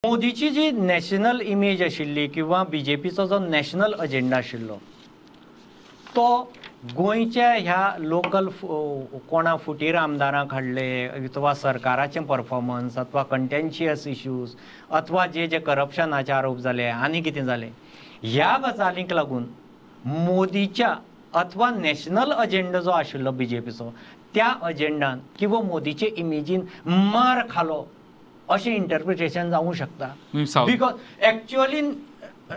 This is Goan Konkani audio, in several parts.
मोदीची जी नॅशनल इमेज आशिल्ली किंवा बीजेपीचो जो नॅशनल अजेंडा आशिल्लो तो गोंयच्या ह्या लोकल कोणा फुटीर आमदारांक हाडले अथवा सरकाराचें परफॉर्मन्स अथवा कंटेन्शियस इश्यूज अथवा जे जे करप्शनाचे आरोप जाले आनी कितें जालें ह्या गजालींक लागून मोदीच्या अथवा नॅशनल अजेंडा जो आशिल्लो बीजेपीचो त्या अजेंडान किंवा मोदीचे इमेजीन मार खालो अशें इंटरप्रिटेशन जावूं शकता. Because actually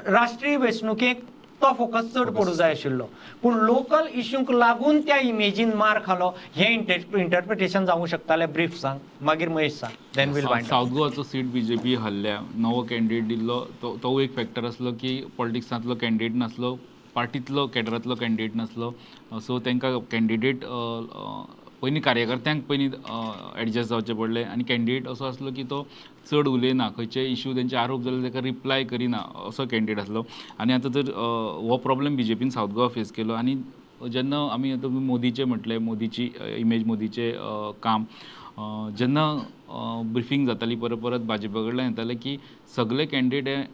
राष्ट्रीय वेंचणुकेक तो फोकस चड पडूं जाय आशिल्लो पूण लोकल इश्यूंक लागून त्या इमेजीन मार खालो हें इंटरप्रिटेशन जावूं शकतालें. ब्रीफ सांग मागीर महेश सांग then will find. South गोवाचो सीट बीजेपी हल्ल्या नवो कॅन्डिडेट दिल्लो तो एक फॅक्टर आसलो की पॉलिटिक्सांतलो कॅन्डिडेट नासलो, पार्टींतलो कॅडरांतलो कॅन्डिडेट नासलो. सो तांकां कॅन्डिडेट पयलीं कार्यकर्त्यांक पयलीं एडजस्ट जावचें पडलें आनी कॅन्डिडेट असो आसलो की तो चड उलयना, खंयचे इशू तेंचे आरोप जाल्यार ताका रिप्लाय करिना असो कॅन्डिडेट आसलो. आनी आतां जर हो प्रॉब्लेम बीजेपीन सावथ गोवा फेस केलो. आनी जेन्ना आमी आतां मोदीचें म्हटलें, मोदीची इमेज, मोदीचें काम जेन्ना ब्रिफींग जाताली परत परत भाजपा कडल्यान येतालें की सगळे कॅन्डिडेट हे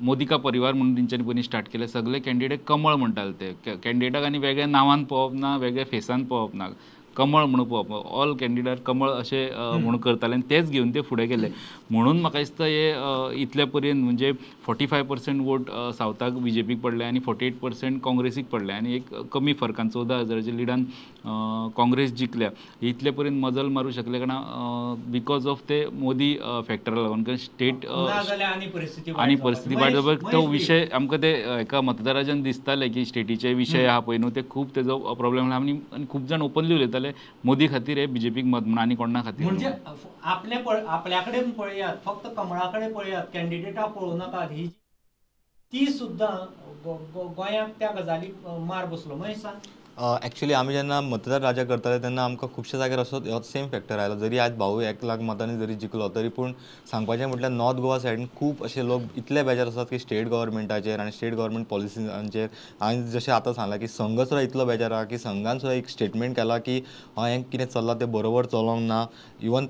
मोदी का परिवार म्हणून तेंच्यांनी पयलीं स्टार्ट केलें. सगळे कॅन्डिडेट कमळ म्हणटाले ते कॅन्डिडेटाक आनी वेगळ्या नांवान पळोवप ना, वेगळ्या फेसान पळोवप ना, कमळ म्हणून पळोवप, ऑल कॅन्डिडेट कमळ अशें म्हणून करताले आनी तेच घेवन ते फुडें गेले. म्हणून म्हाका दिसता हे इतले पर्यंत म्हणजे 45% वोट सावथाक बीजेपीक पडले आनी 48% काँग्रेसीक पडले आनी एक कमी फरकान 14,000 लिडान काँग्रेस जिखल्या. इतले पर्यंत मजल मारूं शकले कारण because of ते मोदी फॅक्टरा लागून, कारण स्टेट आनी परिस्थिती वायट जावपाक तो विशय आमकां ते एका मतदाराच्यान दिसताले की स्टेटीचे विशय आहा पळय न्हू ते खूब तेजो प्रॉब्लेम आनी खूब जाण ओपनली उलयताले मोदी खातीर हे बीजेपीक मत म्हणून आनी कोणा खातीर. म्हणजे आपले आपल्या कडेन पळयात, फक्त कमळा कडेन पळयात, कॅन्डिडेटा पळोवं नाकात, ही ती सुद्दां गोंयांक त्या गजालीक मार बसलो. महेश सांग. एक्चुअली आमी जेन्ना मतदार राजा करताले तेन्ना आमकां खुबश्या जाग्यार असो हो सेम फॅक्टर आयलो. जरी आयज भाऊ 1 लाख मतांनी जरी जिखलो तरी पूण सांगपाचें म्हटल्यार नॉर्थ गोवा सायडीन खूब अशे लोक इतले बेजार आसात की स्टेट गव्हर्मेंटाचेर आनी स्टेट गव्हर्मेंट पॉलिसीजांचेर. आनी जशें आतां सांगलां की संघ सुद्दां इतलो बेजार आहा की संघान सुद्दां एक स्टेटमेंट केलां की हें कितें चल्लां तें बरोबर चलोंक ना, इवन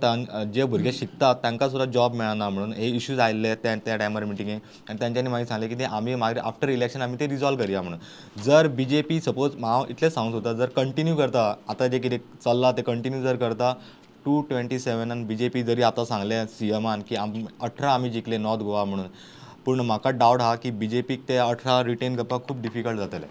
जे भुरगे शिकतात तांकां सुद्दां जॉब मेळना म्हणून हे इश्यूज आयिल्ले त्या टायमार मिटिंगेक. आनी तेंच्यांनी मागीर सांगलें की ते आमी मागीर आफ्टर इलेक्शन आमी ते रिजॉल्व करया म्हणून. जर बीजेपी सपोज हांव इतलें सांगूंक सोदता, जर कंटिन्यू करता आतां जें कितें चल्लां तें कंटिन्यू जर करता 227 बीजेपी जरी आतां सांगलें सीएमान की 18 आमी जिखले नॉर्थ गोवा म्हणून, पूण म्हाका डावट आहा की बीजेपीक ते 18 रिटेन करपाक खूब डिफिकल्ट जातलें.